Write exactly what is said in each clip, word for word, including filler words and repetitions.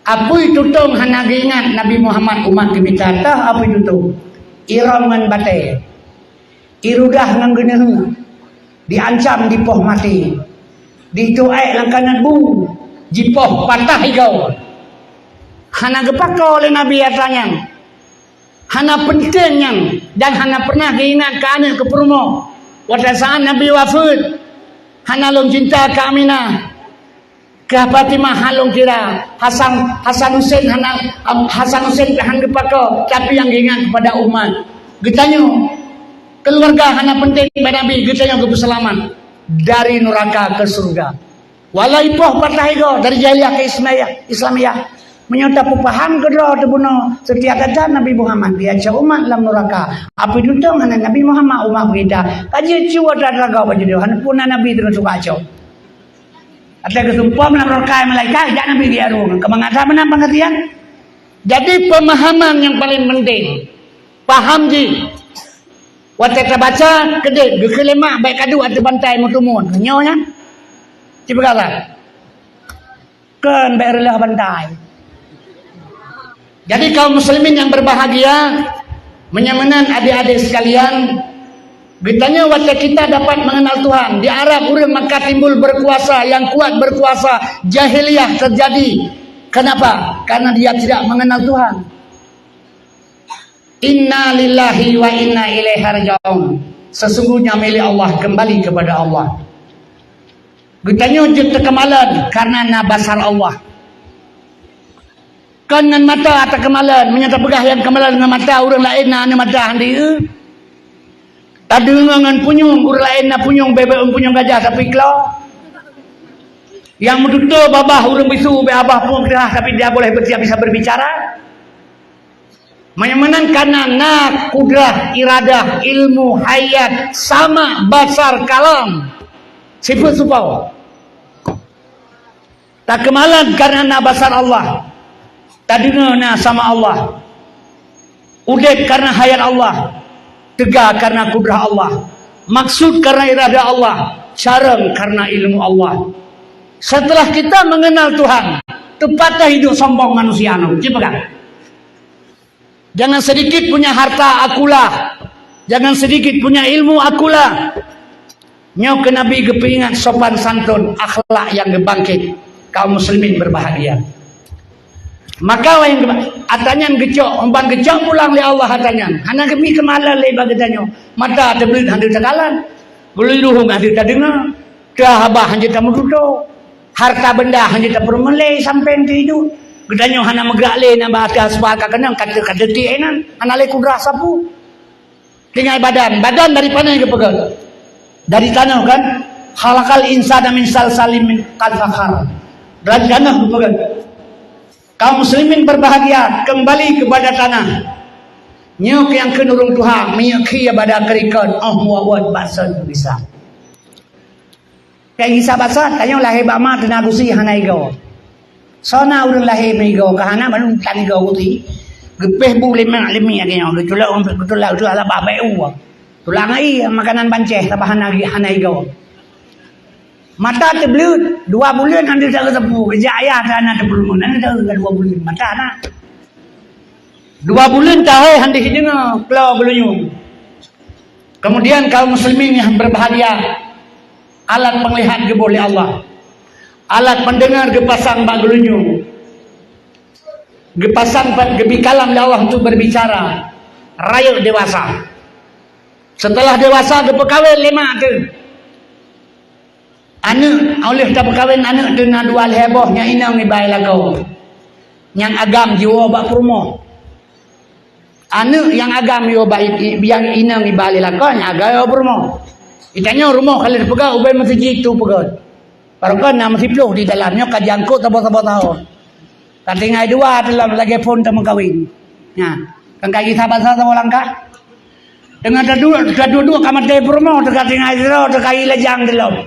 Apui tutong hana geuingat Nabi Muhammad umat geumita, tah apui tutong. Irong ngon batée. Irudah ngon geuneuheuek. Diancam dipoh maté. Dicuek lam kanat bu. Jipoh patah igoe. Hana geupakoe lé Nabi atra nyan. Hana peunteng nyan dan hana pernah geuingat keu aneuk keu peurumoh. Watée saát Nabi wafeuet, hana lôn cinta keu Aminah. Keu Fatimah hana lôn kira, Hasan, Hasan Husein hana, Hasan Husein pih hana geupakoe, tapi nyang geuingat keupada umat. Geutanyoe, keuluwarga hana peunteng bak Nabi, geutanyoe geupeuseulamat dari nuraka ke surga. Walau ipoh patah igoe dari jahiliyah ke Islamiyah, Islamiyah. Meunyoe tapeupaham keudroe teubunoe, setiap that-that Nabi Muhammad geucok umat lam nuraka. Apui tutong hana Nabi Muhammad umat beurita. Ka jeuet cue that-that gob bak judeuh, hana puna Nabi teungoh suka cok. Até geusumpom lam rokai malaikat, jak Nabi di arung. Keumangata meunan peungeurtian. Jadi, pemahaman nyang paling penting. Paham jih. Watée tabaca, keudeh, geukheun lé mak, bék kaduek ateueh bantai meutumun. Nyoe nyan. Cipeugah lah. Kon bék reuloh bantai. Jadi, kaum muslimin yang berbahagia, meunyoe meunan adik-adik sekalian, geutanyoe watée kita dapat mengenal Tuhan, di Arab ureuëng maka timbul berkuasa, yang kuat berkuasa, jahiliyah terjadi. Kenapa? Karena dia tidak mengenal Tuhan. Inna lillahi wa inna ilaihi raji'un. Sesungguhnya milik Allah, kembali kepada Allah. Geutanyoe jeuet teukeumalen karena na basar Allah. Kon ngon mata teukeumalen, meunyoe tapeugah nyang keumalen ngon mata, ureuëng laén na aneuk mata handi eu. Tadeungoe ngon punyueng, ureuëng laén na punyueng, bèe-bèe punyueng gajah tapi klo. Nyang meututoe babah ureuëng bisu, bèe babah pueng keurah tapi dia boleh ber-, dia bisa berbicara. Meunyoe meunan kana na kudrah, iradah, ilmu, hayat, sama, basar, kalam. Sifeuet supau. Takeumalan karena na basar Allah. Tadeungoe na sama Allah. Udép karena hayat Allah. Teuga karena kudrah Allah. Maksud karena iradah Allah. Carông karena ilmu Allah. Setelah kita mengenal Tuhan, teupatéh hidup sombong manusia nyoe. Cit peugah. Jangan sedikit punya harta, akulah. Jangan sedikit punya ilmu, akulah. Nyoe keu Nabi geupeuingat sopan santun, akhlak nyang geubangkét. Kaum muslimin berbahagia. Maka wayang geuba-, atra nyan geucok, ban geucok pulang lé Allah atra nyan. Hana geupike mala lé bak geutanyoe. Mata teubleuet hana teukalon. Bulu ruhueng hana tadeungoe. Teuhaba hana tameututoe. Harta benda hana tapeurumeulée sampoe teuiduek. Geutanyoe hana meugerak lé na bak atas aspal ka keunong, ka teu-, ka teutik inan. Hana lé kudrah sapeue. Tinggai badan. Badan dari pane geupeugét? Dari tanoh kan? Khalaqal insana min salsalin min kal fakhar. Dari tanoh geupeugét. Kaum muslimin berbahagia, kembali kepada tanah. Nyoe keu nyang kheun ureuëng tuha, minyeuk khie bada keurikot, oh muwawot bak sot bisa. Kai gisa basa, tanyoe lahé bak ma teuna gusi hana igoe. Soe na ureuëng lahé meuigoe, ka hana bandum tan igoe gusi. Geupéh bu lé mak lé miet geutanyoe, geutulak, geutulak, geutulak labah bèe u. Tulak ngon ié, makanan bancéh, sabab hana, hana igoe. Mata teubleuet, dua buleuen hana teuka sapeue, geujak ayah ta hana teupeurumoh, hana teuka dua buleuen, mata na. Dua buleuen tahé hana jideungoe, klo geulunyueng. Kemudian kaum muslimin yang berbahagia, alat penglihat geuboh lé Allah. Alat pendengar geupasang bak geulunyueng. Geupasang pat geubi kalam lé Allah untuk berbicara. Rayeuk dewasa. Setelah dewasa geupeukawen lé mak teuh. Aneuk, óh lheueh tapeukawen aneuk teuh na dua lhèe boh nyang inong iba i lakoe. Nyang agam jiwoe bak peurumoh. Aneuk nyang agam jiwoe bak i-, i-, nyang inong iba i lakoe, nyang agam jiwoe peurumoh. Geutanyoe rumoh ka lheueh peugah ubé meuseujid tu peugah. Barokon na meusiplôh di dalam nyoe ka jiangkot saboh-saboh tahun. Ka tinggai dua teuh lom lagèe phôn tameukawen. Nyan, kan ka gisa basa saboh langkah. Teungoh taduek, taduek-duek ka maté peurumoh, teuka tinggai sidroe, teuka i lajang di lom.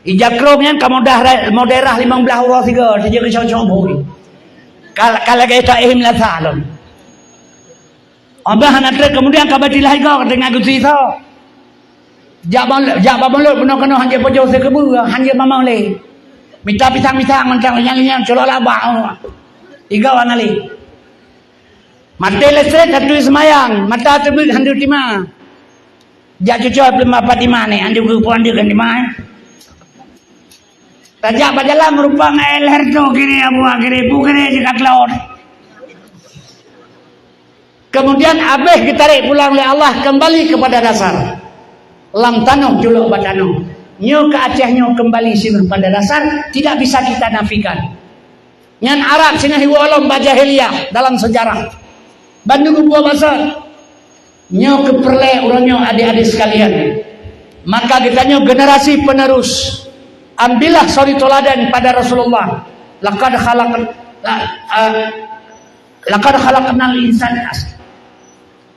Ija krông nyan ka mudah ra-, mudah rah limong blaih uroe sigoe, sijeuet keu cok-cok bui. Ka, ka lagèe ta ihim lasa lom. Abah hana trép, kemudian ka bati lahé goe, ka tinggai gusi soe. Jak bal-, jak bak mulod bunoe keunoe hanjeuet pajoh sikeubeue, hanjeuet mamang lé. Mita pisang-pisang mantong nyang-nyang culok labah. Tiga orang kali. Maté listrik, hana turi seumayang, mata teubiet, hana turi teuma. Jak cucoe peuleumah Fatimah ni, hana turi keu peuandeuk kan teuma, eh. Tajak bak jalan meurumpok ngon leher tu, kiri Abu, kiri Abu, kiri sikat laut. Kemudian habéh geutarék pulang lé Allah kembali kepada dasar. Lam tanoh julok bak tanoh. Nyoe keu Aceh nyoe kembali singoh pada dasar, tidak bisa kita nafikan. Nyan Arab singoh iwoe lom bak jahiliyah dalam sejarah. Bandum buah basa. Nyoe keupeureulee uroe nyoe adik-adik sekalian. Maka geutanyoe generasi penerus, ambillah suri teladan pada Rasulullah. Laqad khalaq-, la-, a-, laqad khalaqnal insana as-,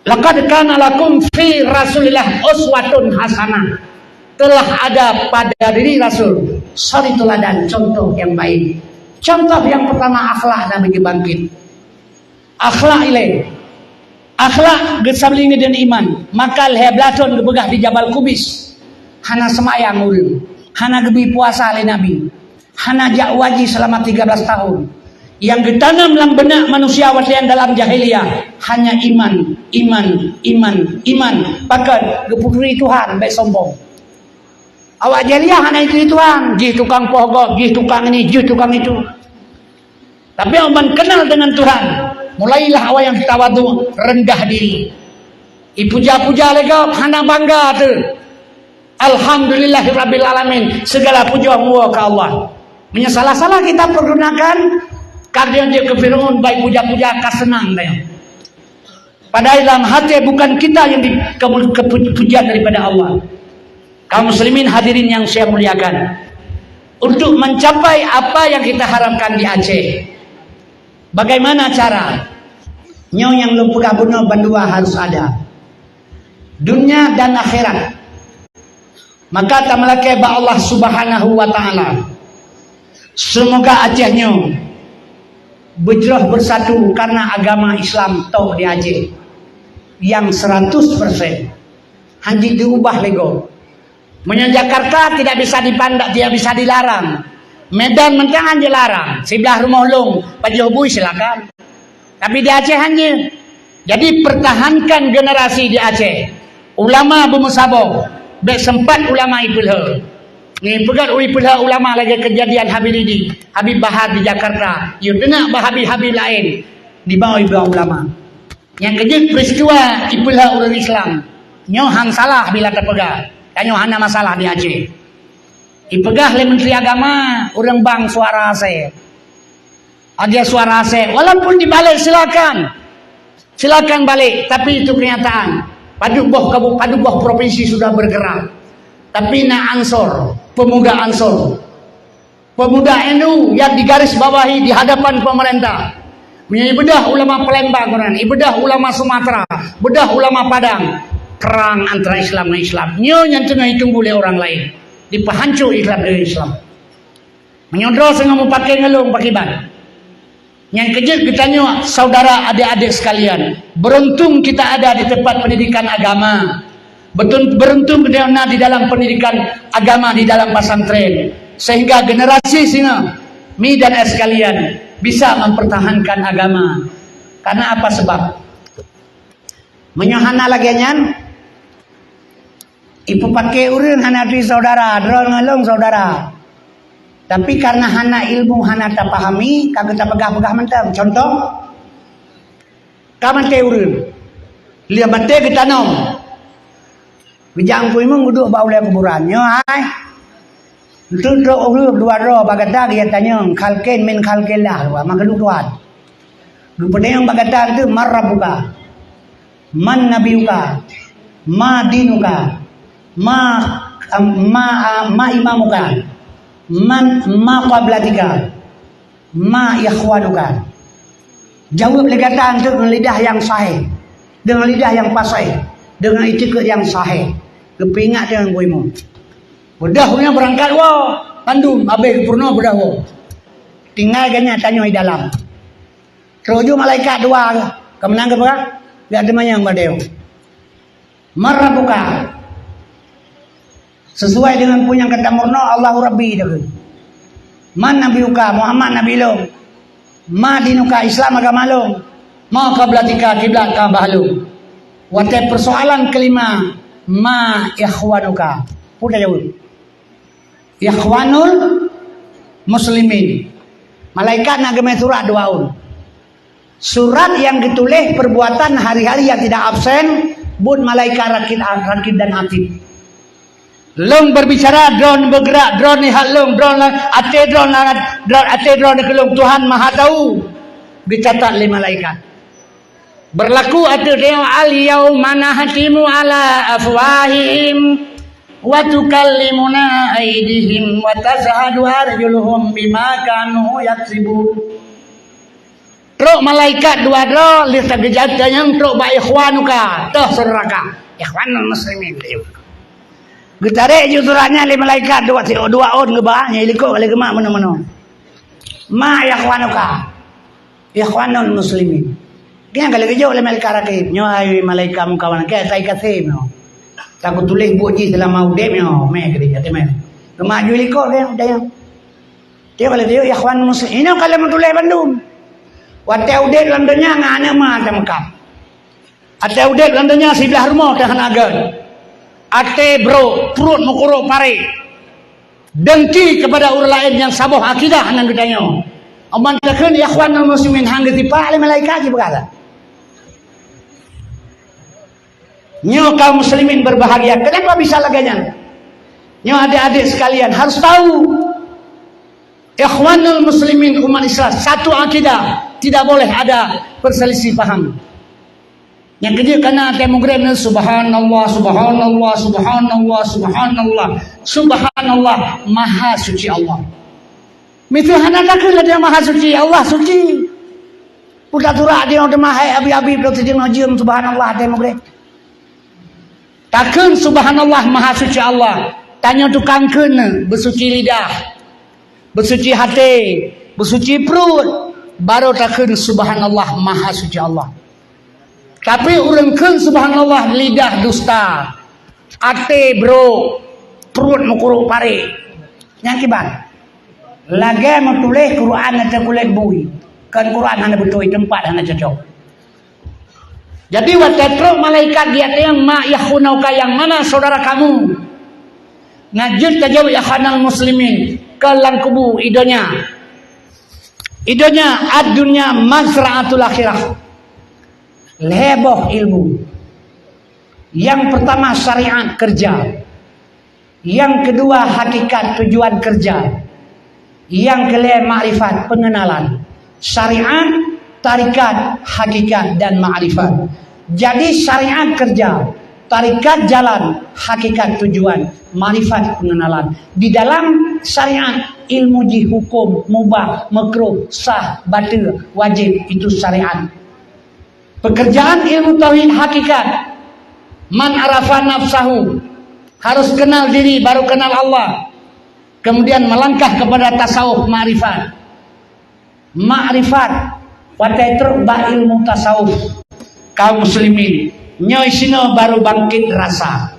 laqad kana lakum fi Rasulillah uswatun hasanah. Telah ada pada diri Rasul suri teladan, contoh yang baik. Contoh yang pertama akhlak Nabi geubangkit. Akhlak ilée. Akhlak geusaléng deungon iman. Maka lhée blaih thon geupeugah di Jabal Kubis. Hana seumayang ureuëng. Hana geubri puasa lé Nabi. Hana jak haji selama tiga belas tahun. Nyang geutanam lam beunak manusia watée nyan dalam jahiliyah hanya iman, iman, iman, iman. Pakon? Geupeuturi Tuhan, bék sombong. Awak jahiliyah hana ituri Tuhan, jih tukang poh gob, jih tukang ini, jih tukang itu. Tapi awak ban kenal dengan Tuhan, mulailah awak nyang tawadhu, rendah diri. Ipuja-puja lé gob, hana bangga teuh. Alhamdulillahirabbil alamin, segala puja meunyoe keu Allah. Meunyoe salah-salah kita pergunakan, kadang jeuet keu Firaun, baik puja-puja ka seunang tanyoe. Padahai lam hati bukan kita yang di-, kepu-, kepu-, pujian daripada Allah. Kaum muslimin hadirin yang saya muliakan, untuk mencapai apa yang kita harapkan di Aceh, bagaimana cara? Nyoe nyang lôn peugah bunoe bandua harus ada. Dunia dan akhirat. Maka tameulakée bak Allah Subhanahu wa Ta'ala. Semoga Aceh nyoe beujroh beusatu karena agama Islam tok di Aceh nyang seratus persen. Hana jeuet diubah lé gob. Meunyoe Jakarta tidak bisa dipandang, tidak bisa dilarang. Medan mantong hana jeuet larang. Siblah rumoh lôn, pajoh bui silakan. Tapi di Aceh hana. Jadi pertahankan generasi di Aceh. Ulama beumeusaboh, bék sempat ulama ipeulheueh. Ngipeugét ipeulheueh ulama lagée kejadian Habib Ridi, Habib Bahar di Jakarta. Yue deungoe bak Habib-Habib laén dibawa iba ulama. Nyang keujeuet peristiwa ipeulheueh ureuëng Islam. Nyoe han salah bila tapeugah. Tanyoe hana masalah di Aceh. Ipeugah lé Menteri Agama, ureuëng bang suara asée. Ada suara asée, walaupun dibalik silakan. Silakan balik, tapi itu kenyataan. Padub boh kabu-, padub boh provinsi sudah bergerak. Tapi na ansor, pemuda ansor. Pemuda N U yang digarisbawahi di hadapan pemerintah. Meunyoe ibeudôh ulama Palembang keunan, ibeudôh ulama Sumatera, beudôh ulama Padang. Perang antara Islam dengan Islam. Nyoe nyang teungoh ditunggu lé orang lain. Dipahancô Islam dengan Islam. Meunyoe droe singoh meupaké ngon lôn pakriban? Nyang keujeuet geutanyoe, saudara adik-adik sekalian, beruntung kita ada di tempat pendidikan agama. Betul, beruntung geutanyoe na di dalam pendidikan agama di dalam pesantren, sehingga generasi singoh, mi dan ayah sekalian, bisa mempertahankan agama. Karena apa sebab? Meunyoe hana lagée nyan, ipeupaké ureuëng hana turi saudara, droe ngon lôn saudara. Tapi karena hana ilmu, hana tapahami, ka geuta peugah-peugah mantong. Contoh, ka maté ureuëng, lheueh maté geutanom. Geujak Teungku Imum geuduek bak ulée kuburan. Nyoe hai, enteuk trok ureuëng dua droe bak gata geujak tanyong, khalqin min khalqillah, dua makhluk Tuhan. Geupeutanyong bak gata enteuk, "Man rabbuka? Man nabiyuka? Ma dinuka? Ma, ma, ma imamuka? Man, ma qiblatika? Ma ikhwanuka?" Jaweueb lé gata enteuk ngon lidah nyang sahih, deungon lidah nyang paséh, deungon itikeuet nyang sahih. Geupeuingat deungon Teungku Imum. Beudôh ureuëng beurangkat woe, bandum habéh geupeurunoe beudôh woe. Tinggai geuhnyan tanyoe di dalam. Trok ju malaikat dua, ka meunan geupeugah, jak teumanyong bak tanyoe. "Man rabbuka?" Sesuai dengan peue nyang ka tameurunoe, "Allahu Rabbi," takheun. "Man nabiyuka?" "Muhammad nabi lôn." Ma dinuka, Islam agama lôn. Ma qiblatika, kiblat Ka'bah lôn. Watée persoalan kelima, ma ikhwanuka. Peue tajaweueb? Ikhwanul muslimin. Malaikat na geumé surat dua ôn. Surat nyang geutuléh perbuatan hari-hari nyang tidak absen, buet malaikat rakib, rakib dan atid. Lôn berbicara, droeneuh bergerak, droeneuh nasihat lôn, droeneuh até droeneuh, droeneuh até droeneuh keu lôn, Tuhan Maha Tahu. Geucatat lé malaikat. Berlaku ateueh tanyoe, "Al-yauma nakhtimu ala afwahihim wa tukallimuna aidihim wa tasyhadu arjuluhum bima kanu yaksibun." Trok malaikat dua droe, lheueh teugeujak tanyong trok bak ikhwanuka, toh syedara ka. Ikhwanul muslimin. Geutarek ju surat nyan lé malaikat dua, dua ôn geuba, nyang likot lé geumat meunoe-meunoe. Ma ikhwanuka. Ikhwanul muslimin. Nyan ka lheueh geujok lé malaikat rakib. Nyoe hai malaikat meukawan, keu sai kasem nyoe. Takut tuléh buet jih seulama udeb nyoe, mé keudeh, até mé. Geumat ju likot keu udeb nyoe. Tiep kali tiep ikhwan muslim. Inoe ka lheueh meutuléh bandum. Watée udeb lam donya ngon aneuk ma teumeukam. Watée udeb lam donya siblah rumoh teuh hana gét. Até brok, pruet meukurok parek. Dengki kepada ureuëng laén nyang saboh akidah ngon geutanyoe. Aman takheun ikhwanul muslimin hana geusipak lé malaikat jipeugah. Nyoe kaum muslimin berbahagia. Kenapa bisa lagée nyan? Nyoe adik-adik sekalian harus tahu. Ikhwanul muslimin umat Islam satu akidah, tidak boleh ada perselisih paham. Nyang keujeuet kana até mugreb nyan, subhanallah, subhanallah, subhanallah, subhanallah, subhanallah, maha suci Allah. Miseue hana takheun lagée maha suci, Allah suci. Peue taturak di teuma hai abi-abi bloe teujeung jeuem subhanallah até mugreb. Takheun subhanallah maha suci Allah. Tanyoe tukang kheun beusuci lidah, beusuci até, beusuci pruet, barô takheun subhanallah maha suci Allah. Tapi ureuëng kheun subhanallah lidah dusta, até brok, pruet meukurok parek. Nyang kiban. Lagée meutuléh Quran ateueh kulét bui. Kon Quran hana beutôi, teumpat hana cocok. Jadi watée trok malaikat geutanyong ma ikhwanuka, yang mana saudara kamu? Nyan jeuet tajaweueb ikhwanul muslimin keu lam kubu i donya. I donya ad-dunya mazra'atul akhirah. Lhée boh ilmu. Yang pertama syariat kerja. Yang kedua hakikat tujuan kerja. Yang kelhée makrifat pengenalan. Syariat, tarikat, hakikat dan makrifat. Jadi syariat kerja, tarikat jalan, hakikat tujuan, makrifat pengenalan. Di dalam syariat ilmu jih hukum, mubah, makruh, sah, batil, wajib, itu syariat. Pekerjaan ilmu tauhid hakikat, man arafa nafsahu, harus kenal diri baru kenal Allah. Kemudian melangkah kepada tasawuf makrifat. Makrifat, watée trok bak ilmu tasawuf. Kaum muslimin, nyoe sinoe baru bangkit rasa.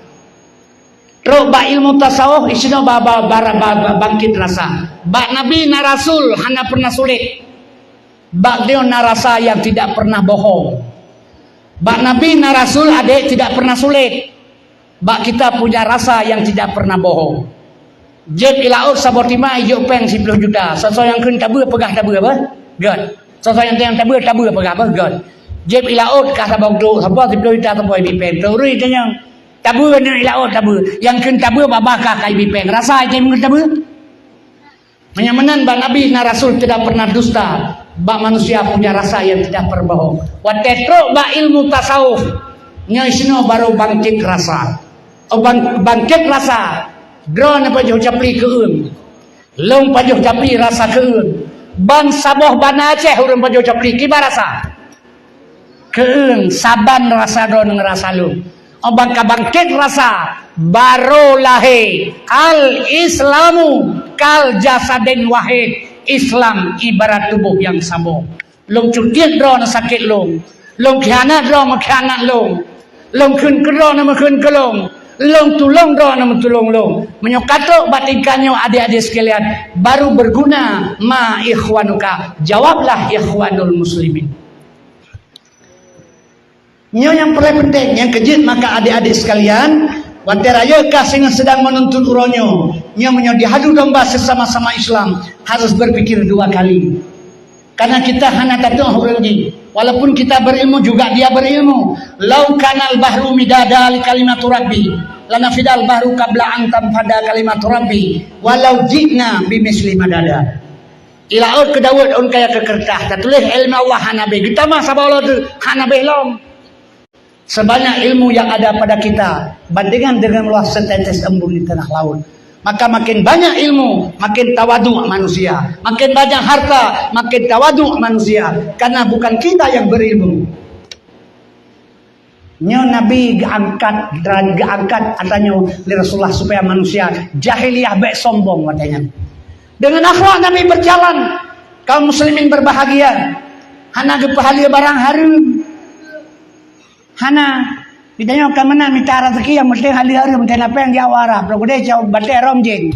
Trok bak ilmu tasawuf, isinoe ba, ba, ba, ba, ba, bangkit rasa. Bak Nabi na rasul hana pernah sulet. Bak Nabi na rasa yang tidak pernah bohong. Bak Nabi na rasul adek tidak pernah sulet. Bak kita punya rasa yang tidak pernah bohong. Jeb i laôt saboh timai jok péng siploh juta. Soe-soe nyang kheun tabeue peugah tabeue apa? Gét. Soe-soe nyang tabeue tabeue peugah apa? Gét. Jeb i laôt ka saboh duek, saboh siploh juta saboh ibi péng. Turi tanyong. Tabeue nyan i laôt tabeue. Nyang kheun tabeue babah ka ka ibi péng. Rasa item kheun tabeue? Meunyoe meunan bak Nabi na rasul tidak pernah dusta, bak manusia punya rasa yang tidak pernah bohong. Watée trok bak ilmu tasawuf, nyoe sinoe baru bangkit rasa. Oh, bang, bangkit rasa, droeneuh pajoh capli keueun. Lôn pajoh capli rasa keueun. Ban saboh bana Aceh ureuëng pajoh capli, kiban rasa. Keueun saban rasa droeneuh ngon rasa lôn. Óh ban ka bangkét rasa, barô lahé. Al-Islamu kal jasadin wahid. Islam ibarat tuboh nyang saboh. Lôn cutiet droeneuh sakét lôn. Lôn khianat droeneuh meukhianat lôn. Lôn kheun keu droeneuh meukheun keu lôn. Lôn tulông droe nyang tulông lôn. Meunyoe ka trok bak tingkat nyoe, adik-adik sekalian, baru berguna ma ikhwanuka. Jawablah ikhwanul muslimin. Nyoe nyang paling penting, nyang keujeuet maka adik-adik sekalian, watée rayeuk kah singoh sedang meununtut uroe nyoe, nyoe meunyoe diadu domba sesama-sama Islam, harus berpikir dua kali. Karena kita hana tatu'oh ureuëng jih. Walaupun kita berilmu juga dia berilmu. Lau kanal bahru midada li kalimatu rabbi, lanafidal bahru qabla an tanfada kalimatu rabbi, walau ji'na bimisli madada. Ilaôt keu Daud ôn kaya keu keureutah, tatuléh iéleumé Allah hana beh. Geutamah saboh uroe teuk hana beh lom. Sebanyak ilmu yang ada pada kita, bandingan dengan luas setetes embun di tengah laut. Maka makin banyak ilmu, makin tawaduk manusia. Makin banyak harta, makin tawaduk manusia. Karena bukan kita yang berilmu. Nyoe Nabi geuangkat, geuangkat ata nyoe lé Rasulullah supaya manusia jahiliyah bék sombong watée nyan. Dengan akhlak Nabi berjalan, kaum muslimin berbahagia. Hana geupeuhaleue barang hareuem. Hana. Geutanyoe ka meunan mita raseuki nyang penting haleue hareuem, meuteun apéng di awak Arab. Lôn keudeh cok batée rom jén.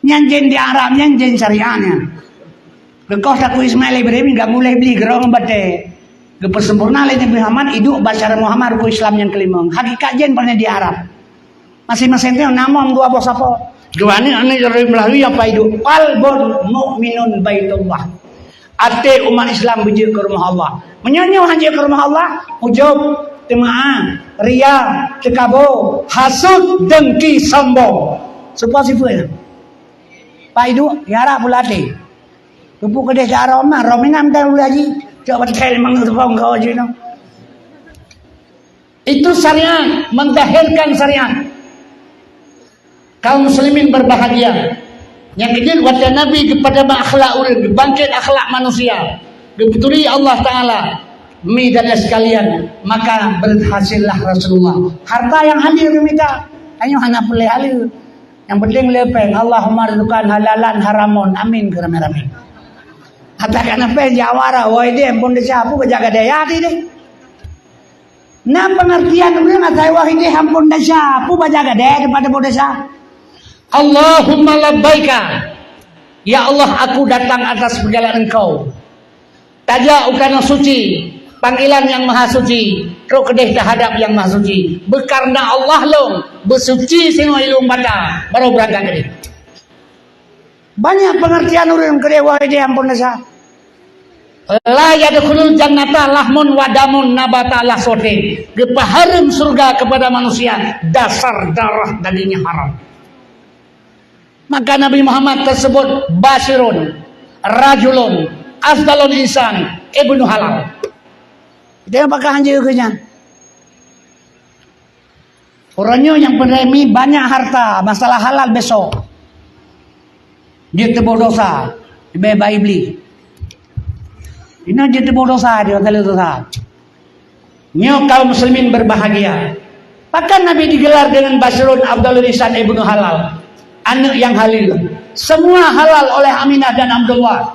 Nyan jén di Arab, nyan jén syariat nyan. Geukoh takue Ismail Ibrahim, geuguléh bli, geurong batée. Geupeusempurna lé Nabi Muhammad, iduek bak syariat Muhammad rukon Islam nyang keulimong. Hakikat jén pernah di Arab. Masing-masing tu nama dua boh sapo. Dua ni aneuk dari Melayu apa iduek. Qalbun mu'minun baitullah. Até umat Islam beujeuet keu rumoh Allah. Meunyoe nyoe hana jeuet keu rumoh Allah, ujub, teumaa, ria, teukabo, hasut, dengki, sombong. Seupôt sifeuet nyan. Pak iduek, ya rab pula até. Pupuk keudeh cak aroma, rominam dan ulu haji. Cok beutôi limong seupôt kau jinoe. Itu syariat, menzahirkan syariat. Kaum muslimin berbahagia. Nyang keujeuet watée Nabi geupeudamah akhlak ureuëng, geubangkét akhlak manusia, geupeuturi Allah Taala, mi dan sekalian, maka berhasillah Rasulullah. Harta nyang haleue geumita, tanyoe hana peureulée haleue. Nyang penting le péng, Allahumma rizqan halalan haraman, amin keu ramé-ramé. Atakan péng jawara, wahai deh, ampun desya, peue jaga daya hati deh. Na pengertian ureuëng asai wahai deh ampun desya, peue baca gadée daripada boh desya. Allahumma labbaika. Ya Allah, aku datang atas panggilan Engkau. Tajak u tanoh suci, panggilan Yang Maha Suci, trok keudeh tahadap Yang Maha Suci. Beukareuna Allah lom, beusuci singoh ilung bata, baru beurangkat keudeh. Banyak pengertian ureuëng keudeh wahai deh ampun desya. La yadkhulul jannata lahmun wa damun nabata ala sotin. Geupeuhareuem syurga kepada manusia dasar darah dagingnya haram. Maka Nabi Muhammad tersebut basyirun, rajulun, afdalul insan, ibnu halal. Dia bakal hanjeuet keu nyan. Uroe nyoe nyang peureulée mi banyak harta, masalah halal besok. Jeuet teuboh dosa, leubeh ba Iblih. Inoe jeuet teuboh dosa, di mata dosa. Nyoe kaum muslimin berbahagia. Pakon Nabi digelar dengan Basyirun Afdalul Ihsan Ibnu Halal, aneuk nyang haleue. Semua halal oleh Aminah dan Abdullah.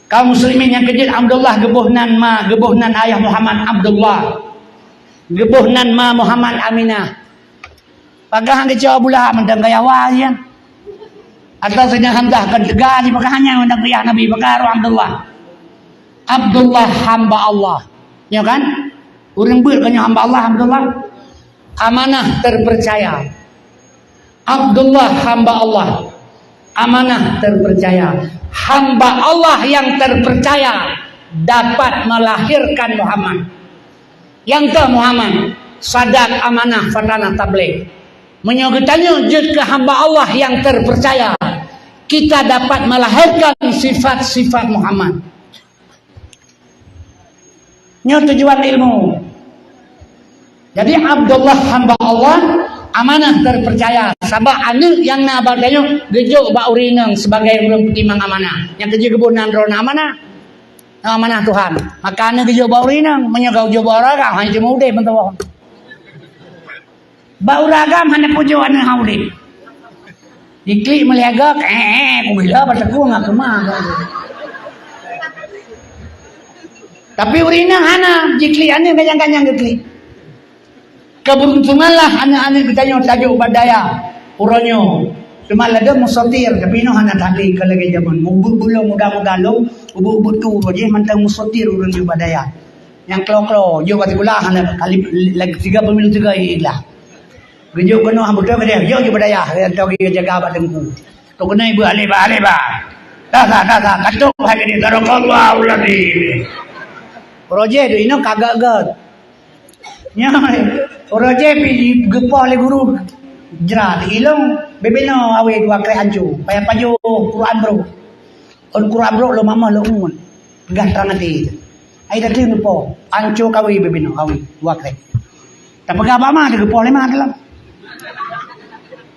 Kaum muslimin nyang keujeuet, Abdullah geuboh nan ma, geuboh nan ayah Muhammad Abdullah. Geuboh nan ma Muhammad Aminah. Pakon han geucok Abu Lahab mantong gaya wa nyan. Atau Saidina Hamzah kan teuga di pakon hanya mantong ayah Nabi, pakon roh Abdullah. Abdullah hamba Allah. Ya kan? Ureuëng beuet kan hamba Allah Abdullah. Amanah terpercaya. Abdullah hamba Allah, amanah terpercaya. Hamba Allah yang terpercaya dapat melahirkan Muhammad. Nyang keu Muhammad, sadak, amanah, fatanah, tabligh. Meunyoe geutanyoe jeuet keu hamba Allah yang terpercaya, kita dapat melahirkan sifat-sifat Muhammad. Nyoe tujuan ilmu. Jadi Abdullah hamba Allah, amanah terpercaya. Sabab aneuk nyang na bak tanyoe geujok bak ureuëng inong sebagai ureuëng peutimang amanah. Nyang keujeuet geuboh nan droe na amanah. Na amanah Tuhan. Maka aneuk geujok bak ureuëng inong, meunyoe ka geujok bak ureuëng agam, hana cuma udeb meutuwah. Bak ureuëng agam hana pujoe aneuk hana udeb. Diklik meuliaga, eh, eh, kubila pateukong aku mah. Tapi ureuëng inong hana, jiklik aneuk ganyang-ganyang geuklik. Keberuntunganlah aneuk-aneuk geutanyoe tajok bak dayah uroe nyoe. Teuma ladôm musotir, tapi inoe hana that lé ka lagée jameun. Mubuet-buet lom muda-muda lom, ubeut-ubeut tu uroe jih mantong musotir ureuëng jok bak dayah. Nyang klo-klo, jok bak sikula hana kali lagi tiga pemilu tiga ilah. Geujok keunoe hana beutôi keudeh, jok jok bak dayah, ya, atau geujaga bak teungku. Tu keunoe ibu aleba-aleba. Dah sah, dah sah, katok hai gini, sadaqallahul azim. Uroe jih tu inoe ka gét-gét. Nyan, uroe jih pi geupoh lé guru jrat, ilong bebeno awe dua krek ancu, payah pajoh Quran brok. Ôn Quran brok lom mamah lom ngun, peugah trang até. Ai datang geupoh, ancu kawe bebeno awe dua krek. Tapeugah bak ma geupoh lé ma dalam.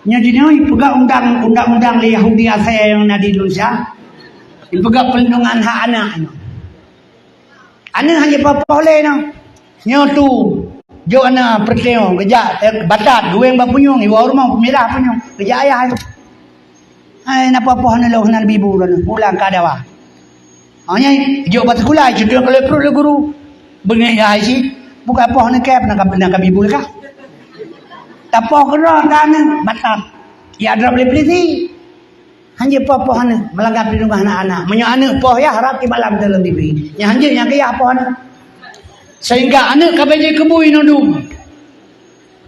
Nyan jinoe peugah undang, undang-undang lé Yahudi asai nyang na di Indonesia. Peugah perlindungan hak anak nyoe. Aneuk hana jipoh-poh lé nyoe. Nyoe tu, jok aneuk peureuteueng geujak, eh, batat, geuwéng bak punyueng, iwoe rumoh peumirah punyueng, geujak ayah tu. Hai, na poh-poh aneuk lôn hana bibu lôn, pulang ka dawa. Ha, nyan, jok bak sikula, jidong keu lé pruet lé guru. Beungéh ya hai cit, buka poh aneuk kép, na ka, na ka bibu lé kah. Tapoh keudroe ka aneuk, batat. Ya drob lé peulisi. Hanjeuet poh-poh aneuk, meulanggar peulindungan aneuk-aneuk. Meunyoe aneuk poh yah, rab kiban lam dalam diri. Nyang hanjeuet nyang keu yah poh aneuk. Sehingga aneuk ka bèk jikeubui nudum.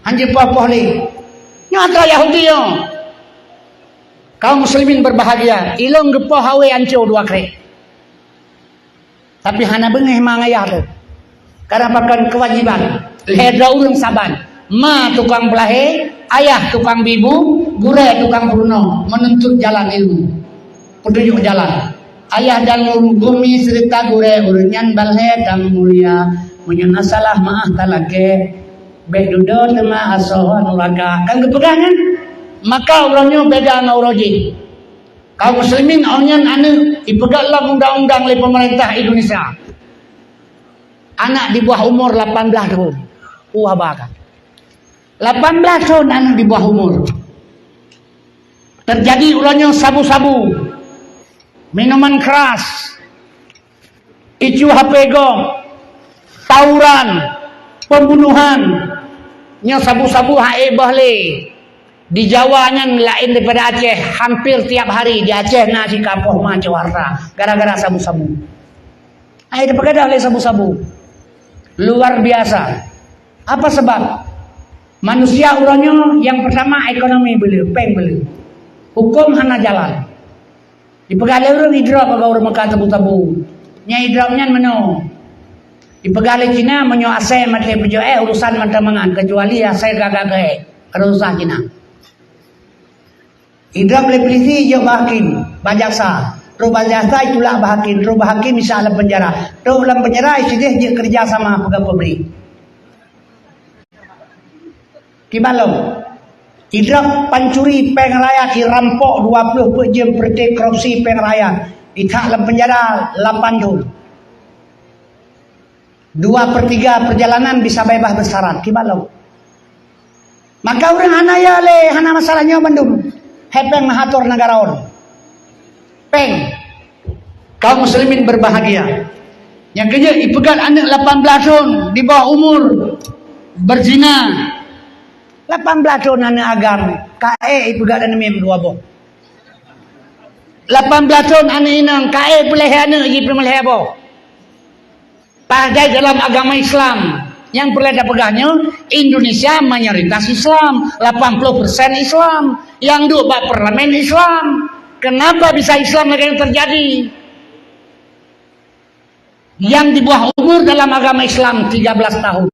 Hanjeuet poh-poh lé. Nyoe atra Yahudi nyoe. Kaum muslimin berbahagia, ilong geupoh awe anco dua krek. Tapi hana beungéh ma ngon ayah tu. Karena pakon keuwajiban lhèe droe ureueng saban. Ma tukang peulahé, ayah tukang bibu, gurèe tukang peurunoe, menuntut jalan ilmu. Petunjuk jalan. Ayah dan guru, gumi seureuta gurèe, ureueng nyan ban lhèe dan mulia. Meunyoe na salah, meu'ah talakèe. Bèk dudoe teuma asoe nuraka. Kan geupeugah nyan? Maka uroe nyoe beda ngon uroe jih. Kaum muslimin, awaknyan aneuk ipeugah lom undang-undang lé peumeurintah Indonesia. Anak di bawah umur lapan belas thon. Uh, haba ka. Lapan belas thon aneuk di bawah umur. Terjadi uroe nyoe sabu-sabu, minuman keras, icu H P gob, tawuran, pembunuhan. Nyoe sabu-sabu hai boh lé. Di Jawa nyan laén daripada Aceh, hampir tiap hari di Aceh na sikapoh ma cok harta gara-gara sabu-sabu. Hai, dipeugadôh lé sabu-sabu. Luar biasa. Apa sebab? Manusia uroe nyoe nyang pertama ekonomi beuleu, péng beuleu. Huköm hana jalan. Ipeugah lé ureueng idrop bak ureueng Mekah tabu-tabu. Nyang idrop nyan meunoe. Ipeugah lé Cina meunyoe asèe maté peujoe éh urusan mantong mangat, kecuali asèe gaga keu éh. Ada urusan Cina. Idrop lé pulisi ijok bak hakim, bak jaksa. Trok bak jaksa itulak bak hakim, trok bak hakim isa lam penjara. Trok lam penjara isideh jeuet kerja sama peugah pabrik. Kiban lom. Idrop pancuri péng rakyat, irampok dua ploh peuet jeuem, praktek korupsi péng rakyat. Ithak lam penjara lapan thon. Dua per tiga perjalanan bisa bebas bersyarat. Kiban lom. Maka ureueng hana ya lé, hana masalah nyoe bandum. Hai péng meuatur negara ôn. Péng. Kaum muslimin berbahagia. Nyang keujeuet ipeugah aneuk lapan belas thon di bawah umur berzina. Lapan belas thon aneuk agam, ka ék ipeugah dan mim dua boh. Lapan belas thon aneuk inong, ka ék peulahé aneuk jih peumeulahé boh. Padahai dalam agama Islam, nyang peureulèe tapeugah nyoe, Indonesia mayoritas Islam, lapan puluh persen Islam, nyang duek bak parlemen Islam. Kenapa bisa Islam lagèe nyan terjadi? Nyang di bawah umur dalam agama Islam tiga belas tahun.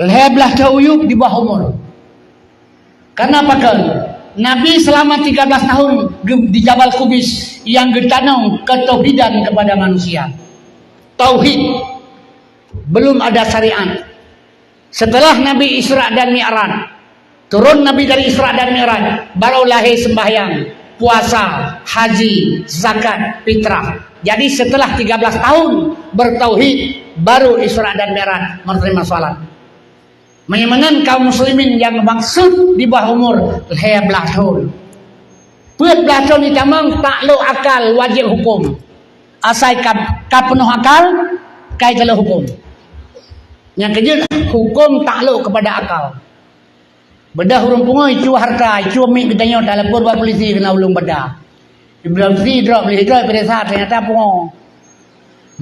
Lhèe blaih thon uyueb di bawah umur. Karena pakon? Nabi selama tiga belas tahun ge-, di Jabal Kubais yang geutanong ketauhidan kepada manusia. Tauhid. Belum ada syariat. Setelah Nabi Isra dan Mi'raj, turun Nabi dari Isra dan Mi'raj, baru lahé sembahyang, puasa, haji, zakat, fitrah. Jadi setelah tiga belas tahun bertauhid, baru Isra dan Mi'raj menerima salat. Meunyoe meunan kaum muslimin nyang maksud di bawah umur lhèe blaih thon. Peuet blaih thon itamong taklok akal wajéb huköm. Asai ka, ka peunoh akal, ka italok huköm. Nyang keujeuet, huköm taklok keupada akal. Beudah ureuëng pungo icue hareuta, icue miet geutanyoe, talapor bak polisi keunan ulôn beudah. Polisi drop, polisi drop, peuriksa, teunyata pungo.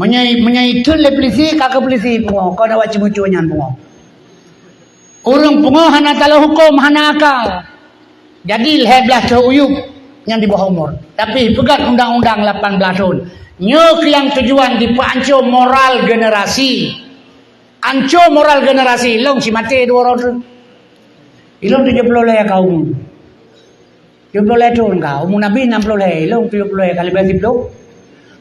Meunyoe, meunyoe iteun lé polisi, ka keu polisi pungo, kon awak ceumeucue nyan pungo. Ureuëng pungo hana talo huköm, hana akal. Jadi lhée blaih thon uyueb nyang di bawah umur. Tapi peugét undang-undang lapan belas thon. Nyoe keuh nyang tujuan jipeuancô moral generasi. Ancô moral generasi, lôn si maté dua droe. Ilôn tujoh ploh lhée ka umu. Tujoh ploh lhée thon ka, umu Nabi nam ploh lhée, ilôn tujoh ploh lhée ka leubeh siploh.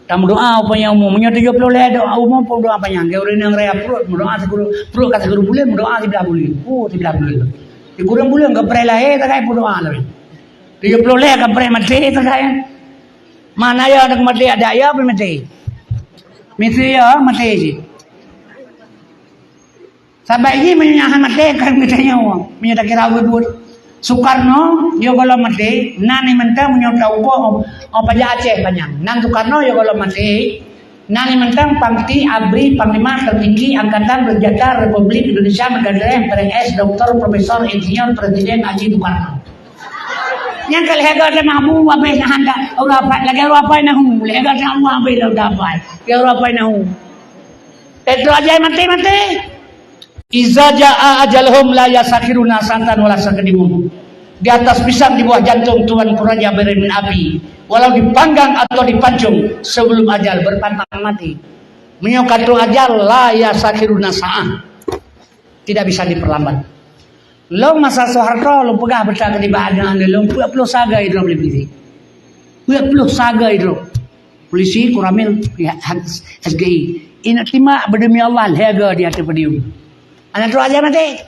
Tameudoa upanya umu, meunyoe tujoh ploh lhée doa umu, peudoa panyang. Keu ureuëng nyang raya pruet, meudoa sikureueng, pruet ka sikureueng buleuen, meudoa siblaih buleuen. Oh, siblaih buleuen. Sikureueng buleuen ka preh lahé, takai peudoa lagi. Tujoh ploh lhée ka preh maté, takai. Mana ya nak maté, ada ya pun maté. Misi ya maté cit. Sabab jih meunyoe hana maté, kan geutanyoe. Meunyoe takira buet-buet. Sukarno, yo gohlom maté, nan nyang mantong meunyoe tauboh, oh, pajak Aceh panyang. Nan Sukarno, yo gohlom maté, nan nyang mantong Pangti Abri Panglima Tertinggi Angkatan Bersenjata Republik Indonesia Negara Deret, P R S, Doktor, Profesor, Insinyur, Presiden Haji Sukarno. Nyang ka lhée gata nahu habéh nahan dah. Ureuëng apai, lagée ureuëng apai nahu. Lhée gata nahu habéh dah ureuëng apai. Lagée ureuëng apai nahu. Petrol ajai maté-maté. Iza jaa ajaluhum la yastakhiruna sa'atan wa la yastaqdimun. Di atas pisang di bawah jantung Tuanku Raja Beremin Api, walau dipanggang atau dipancung, sebelum ajal berpantang mati. Meunyoe ka troh ajal, la yastakhiruna sa'ah. Tidak bisa diperlambat. Lom masa Soeharto, lôn peugah beuta keu nibak aneuk-aneuk lôn, peuet ploh saga idrop lé polisi. Peuet ploh saga idrop. Polisi, Koramil, ya, S G I. Ingat timak, beudemi Allah, lhée ga di ateueh podium. Aneuk troh aja maté.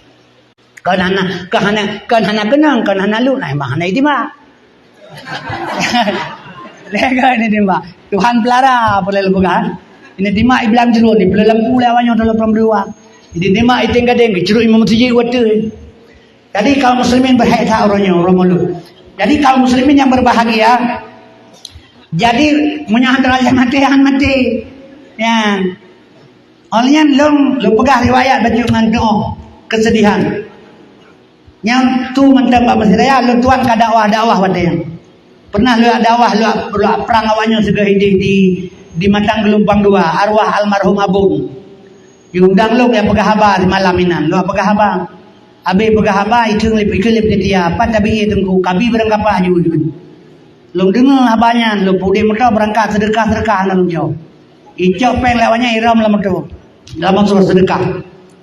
Kon hana, kon hana, kon hana keunong, kon hana lôn, ai mah hana itimak. Lhée ga ni timak. Tuhan pelara, apa lé peugah. Ini timak iblang jeruk ni, peue lampu lé awak nyoe dalam pemberdua. Ini timak iting gadeng, keucuruk imam masjid watée. Jadi kaum muslimin berhak that uroe nyoe, uroe muluk. Jadi kaum muslimin yang berbahagia, jadi meunyoe hana maté, hana maté. Ya. Awaknyan lôn, lôn peugah riwayat bacut ngon doa kesedihan. Nyang tu mantong bak Mesir Raya, lôn tuan ka dakwah-dakwah watée nyan. Pernah lôn dakwah, lôn, lôn prang awaknyan sigoe idéh di, di Matang Geulumpang Dua, arwah almarhum Abon. Diundang lôn jak peugah haba di malam inan, lôn peugah haba. Abéh peugah haba, ikheun lé, ikheun lé panitia, "Pat tabi, Teungku, kabi barang kapa aju." Lôn deungoe haba nyan, lôn peuudeb moto beurangkat seudeukah-seudeukah hana lôn cok. Icok péng lé awaknyan irhom lam moto, lam moto seudeukah.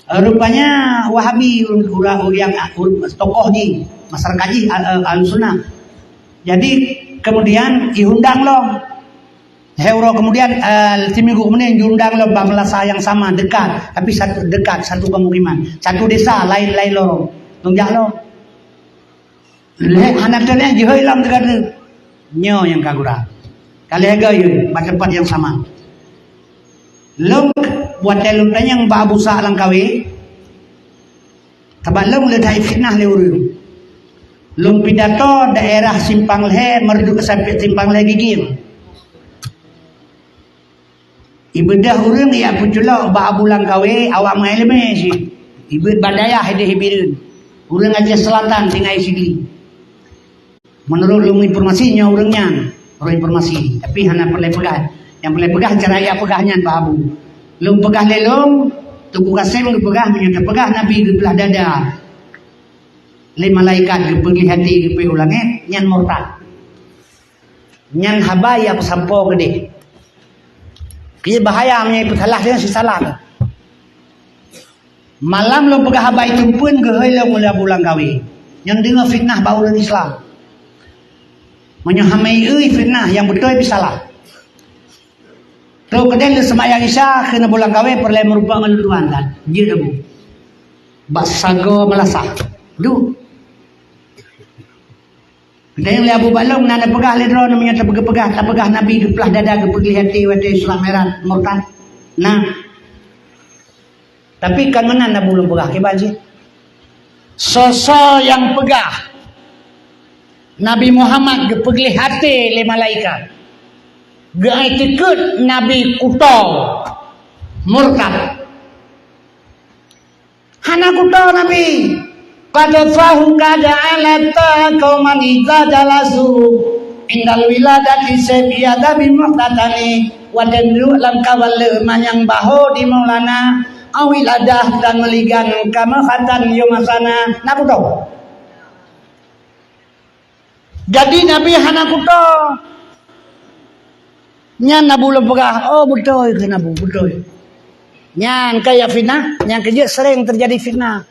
Rupanya Wahabi, ureuëng, ureuëng, ureuëng, tokoh jih, masyarakat jih, Ahlussunnah. Jadi kemudian iundang lom. Lhée uroe kemudian, eh, siminggu kemudian iundang lom bak meulasa nyang sama, dekat, tapi satu, dekat, satu pemukiman, satu desa, lain-lain lorong. Lôn jak lom. Lhée hana teuneng jihôi lom teuka teuk. Nyoe nyang ka gura. Ka lhée goe yue bak teumpat nyang sama. Lôn watée lôn tanyong bak Abu Sa Langkawe, sabab lôn le that fitnah lé ureuëng. Lôn pidato daerah Simpang Lhée, Meureuduk sampai Simpang Lhée Gigiem. Ibeudôh ureuëng jak peuculok bak Abu Langkawe, awak meuiéleumé cit. Ibeuet bak dayah idéh Bireuen. Ureuëng Aceh Selatan tinggai Sigli. Meunurot lôn informasi nyoe ureuëng nyan, ureuëng informasi. Tapi hana peureulée peugah. Nyang peureulée peugah cara jak peugah nyan bak Abu. Lôn peugah lé lôn, Teungku Kasem geupeugah meunyoe tapeugah Nabi geuplah dada lé malaikat geupeugléh até geupeu u langét, nyan murtad. Nyan haba nyang peusampoe keudeh. Keu bahaya meunyoe ipeusalah, nyan sisalah teuh. Malam lôn peugah haba iteumpeuen geuhôi lôn ulée Abu Langkawe. Nyang deungoe fitnah bak ureuëng Islam. Meunyoe hana ié fitnah, nyang beutôi pih salah. Trok keudeh lôn seumayang Isya, kheun Abu Langkawe peureulée meurumpok ngon lôn tuan that. Jeuet Abu. Bak sagoe meulasah. Duek. Geutanyong lé Abu Balong, na neupeugah lé droeneuh meunyoe tapeugah, tapeugah Nabi geuplah dada, geupeugleh até watée Isra Mi'raj, murtad? Na. Tapi kon meunan Abu lôn peugah, kiban cit. Soe-soe nyang peugah Nabi Muhammad geupeugleh até lé malaikat, geuiktikeut Nabi kuto, murtad. Hana kuto Nabi. Qad fahu qad alata qauman idza jalasu indal wiladati sayyidi adabi muhtatani. Watèe duek lam kawala manyang baho di Maulana, awiladah dan meuligan kamoe khatan yomasana. Na kuto. Jadi Nabi hana kuto. Nyan Abu lôn peugah, "Oh, beutôi," kheun Abu, "beutôi." Nyan kaya fitnah, nyang keujeuet sering terjadi fitnah.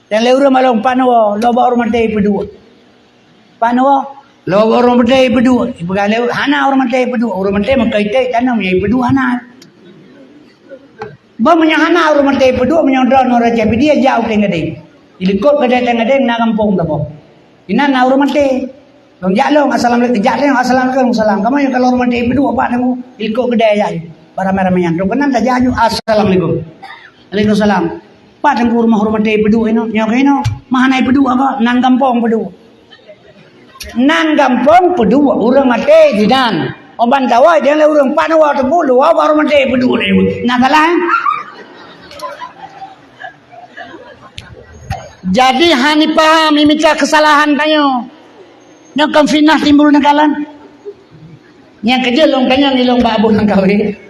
Dan lé ureuëng malông pan woe, lobak ureuëng maté peuduek. Pan woe, lobak ureuëng maté peuduek. Ipeugah lé, hana ureuëng maté peuduek. Ureuëng maté meukai ték tanam, nyang peuduek hana. Bah meunyoe hana ureuëng maté peuduek, meunyoe droeneuh Raja Pidie jak u Teng Gadeng. Di likot Gadeng, Teng Gadeng na gampông saboh. Inan na ureuëng maté. Lôn jak lôn, assalamualaikum. Jak lôn, assalamualaikum, salam. Kamoe nyang kalau ureuëng maté peuduek, pat teungku. Di likot Gadeng jak. Beramai-ramai nyan. Lôn keunan tajak aju, assalamualaikum. Waalaikumsalam. Pat teungku rumoh ureuëng maté peuduek inoe. Nyoe keuh inoe. Mah hana peuduek apa? Nan gampông peuduek. Nan gampông peuduek ureuëng maté di nan. Oban tawa dia lé ureuëng pat na wa teupulu, wa baru maté peuduek. Na salah, eh? Jadi hana paham imita kesalahan tanyoe. Nyoe kan fitnah timbul neukalon. Nyang keujeuet lôn tanyong ilong bak Abu Langkawi.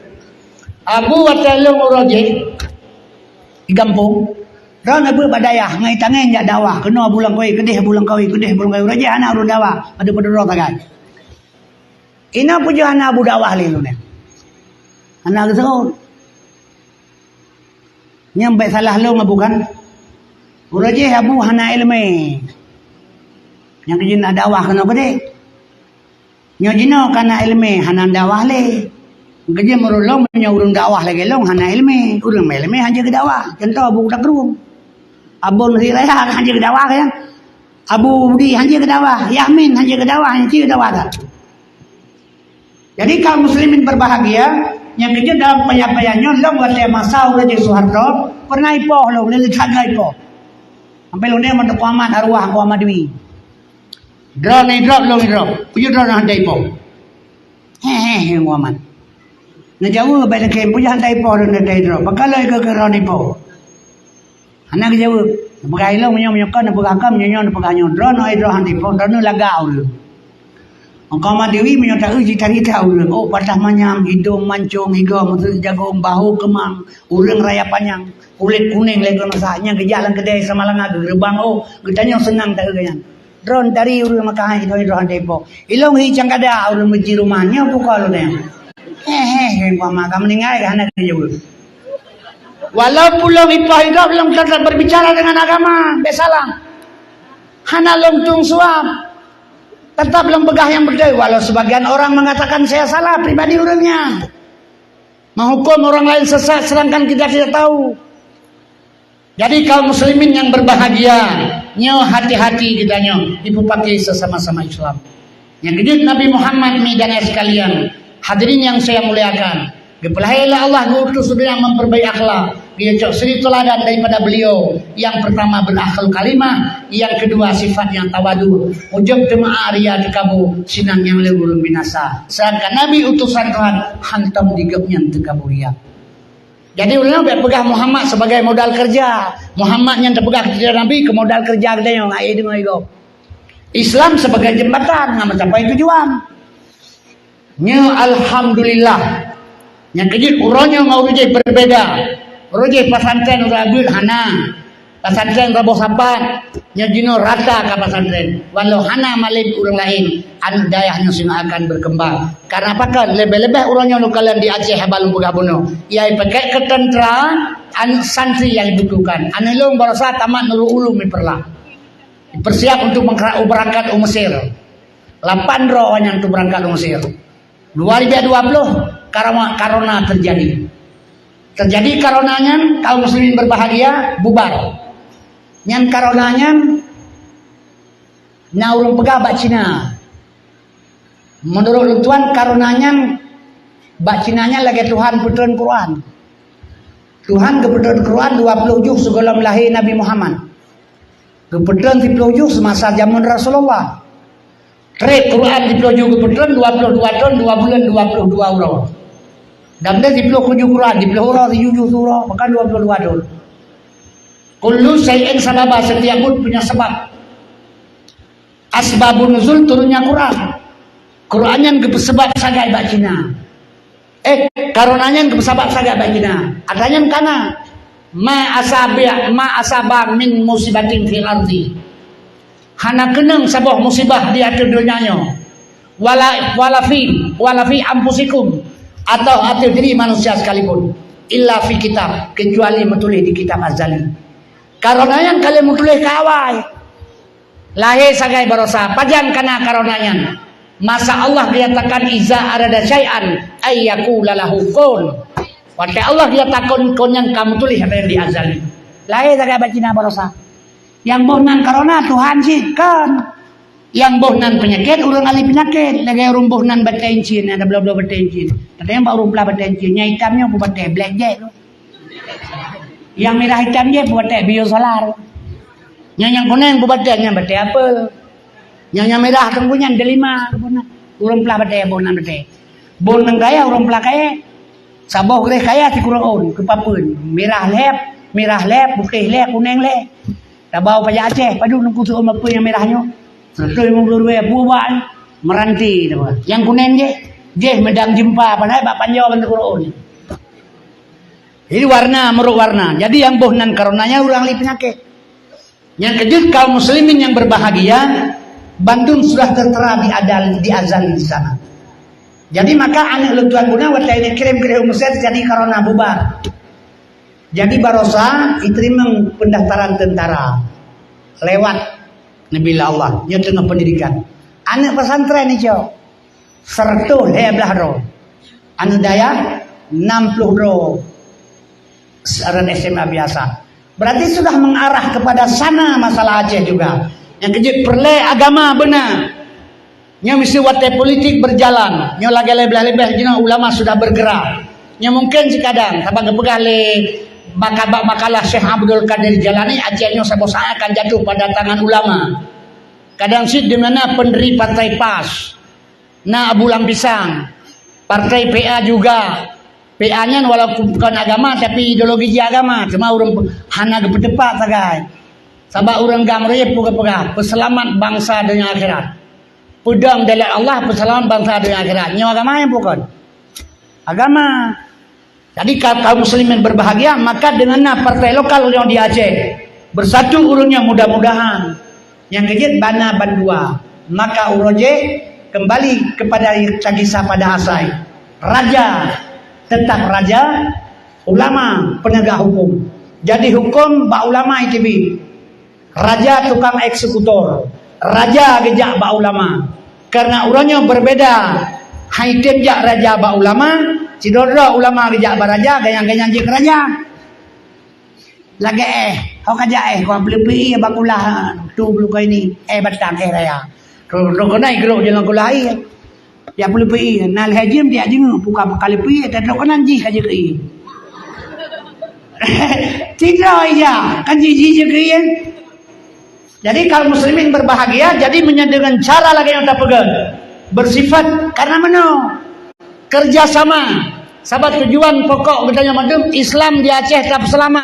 Abu watèe lôn uroe jih di gampông. Droeneuh beuet bak dayah ngon tangieng jak dakwah. Keunoe Abu Langkawi, keudeh Abu Langkawi, keudeh Abu Langkawi. Uroe jih hana ureuëng dakwah. Padub-padub droe sagai. Inoe peue jeuet hana Abu dakwah lé lôn nyan. Hana geuseuôt. Nyan bèk salah lôn Abu kan. Uroe jih Abu hana iéleumé. Nyang keujeuet na dakwah keunoe keudeh. Nyoe jinoe ka na iéleumé hana dakwah lé. Keujeuet meurulông meunyoe ureuëng dakwah lagèe lôn hana iéleumé. Ureuëng meuiéleumé hana jeuet geudakwah. Contoh Abu Takrum. Abon Siraya hana jeuet geudakwah kan. Abu Budi hana jeuet geudakwah, Yahmin hana jeuet geudakwah, hana jeuet geudakwah dah. Jadi kaum muslimin berbahagia, nyang keujeuet dalam payah-payah nyoe lom watèe masa uroe jih Soeharto, pernah ipoh lom, lé teuga ipoh. Sampai lôn nyoe mantong Teungku Ahmad arwah Teungku Ahmad Dwi. Droeneuh idrop lôn idrop, peue jeuet droeneuh hana ipoh. He he he Teungku Ahmad. Neujaweueb bèk neukheun, peue jeuet hana ipoh droeneuh hana idrop. Pakon lôn ikeu keu droeneuh ipoh. Hana geujaweueb. Neupeugah ilong meunyoe, meunyoe kon neupeugah kon, meunyoe nyoe neupeugah nyoe. Droeneuh ai droe hana ipoh, droeneuh lagak ureuëng. Maka Mak Dewi meunyoe taeu jih tari teuh ureuëng. Oh, patah manyam, idong mancong, igoe meuseuet jagong, bahu keumang, ureuëng raya panyang, kulét kunéng lagèe nasa, nyang geujak lam keudè sama langa geureubang. Oh, geutanyoe seunang taeu geuh nyan. Droeneuh tari ureuëng maka hai droe hana ipoh. Ilong hi cangkada ureuëng meuji rumoh nyoe pukon lôn nyan. He he he, Teungku Ahmad ka meuninggai ka hana geujaweueb. Walaupun lôn ipoh idrop, lôn tetap berbicara dengan agama, bèk salah. Hana lôn tueng suap. Tetap lôn peugah nyang beutôi, walau sebagian orang mengatakan saya salah, pribadi ureuëng nyan. Menghukum orang lain sesat sedangkan kita tidak tahu. Jadi kaum muslimin yang berbahagia, nyoe hati-hati geutanyoe ipeupaké sesama-sama Islam. Nyang keujeuet Nabi Muhammad mi dan sekalian, hadirin yang saya muliakan, geupeulahé lé Allah geuutus dunia memperbaik akhlak, geuyue cok suri teuladan daripada beliau. Yang pertama berakhlak karimah, yang kedua sifat yang tawadu, ujub teuma ria teukabu, sinan nyang lé ureuëng binasa. Sedangkan Nabi utusan Tuhan hantom di gobnyan teukabu ria. Jadi ulama bèk peugah Muhammad sebagai modal kerja. Muhammad nyang teupeugah keudéh Nabi keu modal kerja geutanyoe ngon aé deungon igob. Islam sebagai jembatan ngon meucapai tujuan. Nyoe alhamdulillah. Nyang keujeuet uroe nyoe ngon uroe jih berbeda. Uroe jih pesantren uroe abeuet hana. Pesantren Raboh Sapat, nyoe jinoe rata ka pesantren. Walau hana malém ureuëng laén, aneuk dayah nyoe singoh akan berkembang. Karena pakon? Leubeh-leubeh uroe nyoe lôn kalon di Aceh haba lôn peugah bunoe. Yai pakèk keu teuntera, aneuk santri nyang dibutuhkan. Aneuk lôn barosa tamat Nurul Ulum di Peureulak. Dipersiap untuk mengkra-, berangkat u Mesir. Lapan droe awaknyan untuk berangkat u Mesir. Dua ribu dua puluh, karama-, karona terjadi. Terjadi karona nyan, kaum muslimin berbahagia, bubar. Nyan karona nyan, na ureuëng peugah bak Cina. Meunurot lôn tuan, karona nyan, bak Cina nyan lagèe Tuhan peutron Quran. Tuhan geupeutron Quran dua puluh juh sigohlom lahé Nabi Muhammad. Geupeutron siplôh juh seumasa jameun Rasulullah. Trép Quran siplôh juh geupeutron, dua puluh dua thon, dua buleuen, dua puluh dua uroe. Dan deh siplôh juh Quran, siplôh uroe, sijuh juh surah, bahkan dua puluh dua thon. Kullu syai'in sababa, setiap buet punya sebab. Asbabun nuzul turunnya Quran. Quran nyan geupeusebab sagai bak Cina. Eh, karena nyan geupeusebab sagai bak Cina. Atra nyan kana. Ma asaba, ma asaba min musibatin fil ardi. Hana keunong saboh musibah di ateueh donya nyoe. Wala, wala fi, wala fi anfusikum, atau ateueh diri manusia sekalipun. Illa fi kitab, kecuali meutuléh di kitab azali. Karena nyan ka lheueh meutuléh keu awai. Lahé sagai barosa, pajan kana karena nyan. Masa Allah dinyatakan iza arada syai'an ayyakula lahu kun. Watée Allah dinyatakan kun nyan ka meutuléh atra nyang di azali. Lahé sagai bak Cina barosa. Nyang boh nan karena Tuhan cit kan. Nyang boh nan peunyakét ureuëng ahli peunyakét, lagée ureuëng boh nan batée incin, ada bloe-bloe batée incin. Ada nyang bak ureuëng plah batée incin, nyang itam nyoe peubatée blackjack tu. Nyang mirah itam jih peubatée biosolar. Nyang, nyang kunéng peubatée, nyang batée apel. Nyang, nyang mirah teungku nyan delima, ureuëng plah batée, boh nan batée. Boh nan kaya, ureuëng plah kaya. Saboh gréh kaya sikureueng ôn, keupapeuen. Mirah lhée, mirah lhée, putéh lhée, kunéng lhée. Tabau pajak Aceh, padub neuk khusos mapeue nyang mirah nyoe? Seratus lima puluh ribu buah, meranti, tabau. Nyang kunéng jih, jih meudang jeumpa, padahai bak panjoe ban sikureueng ôn. Jadi warna, meurok warna. Jadi nyang boh nan karena nyan ureuëng ahli peunyakét. Nyang keujeuet kaum muslimin yang berbahagia, bandum sudah tertera di adal, di azal di sana. Jadi maka aneuk lôn tuan guna watée ini kirim keu u Mesir jadi karena bubar. Jadi barosa iteurimong pendaftaran tentara lewat Nabi Allah, nyoe teungoh pendidikan. Aneuk pesantren icok. Seratus lhée blaih droe. Aneuk dayah, enam puluh droe. Saran S M A biasa. Berarti sudah mengarah kepada sana masalah Aceh juga. Nyang keujeuet peureulée agama beuna. Nyoe misi watée politik berjalan. Nyoe lagée leubeh-leubeh jinoe ulama sudah bergerak. Nyoe mungkin sikadang, sabab geupeugah lé bak, bak makalah Syekh Abdul Qadir Jalani, Aceh nyoe saboh saát akan jatuh pada tangan ulama. Kadang cit di mana pendiri partai pas. Na Abu Lam Pisang, partai P A juga. P A nyan walaupun bukan agama, tapi ideologi jih agama. Cuma ureuëng hana geupeuteupat sagai. Sabab ureuëng GAM raya peugah-peugah, peuseulamat bansa donya akhirat. Peudong dalil Allah, peuseulamat bansa donya akhirat. Nyoe agama nyang bukan? Agama. Jadi ka-, kaum muslimin berbahagia, maka dengan na partai lokal yang di Aceh bersatu ureuëng nyan mudah-mudahan. Nyang keujeuet bana bandua, maka uroe jih kembali kepada kisah pada asai. Raja tetap raja, ulama penegak hukum. Jadi hukum bak ulama iteubiet. Raja tukang eksekutor, raja geujak bak ulama. Karena uroe nyoe berbeda, hai tem jak raja bak ulama, sidroe-droe ulama geujak bak raja, ganyang-ganyang jeuet keu raja. Lagée éh, ho ka jak éh, kau beli-beli éh bakulah tu belukoi ni, éh batang éh raya. Rokok naik gerok jalan kulah air. Ya peuleupie, na lhée jeuem dia jeuet, buka kali pie, tadok keunan jih ka jeuet. Tidak ya, kan jih jih jeuet. Jadi kaum muslimin berbahagia, jadi meunyoe dengan cara lagée nyang tapeugah bersifat karena meunoe kerja sama. Sabab tujuan pokok geutanyoe mandum Islam di Aceh teupeuseulamat.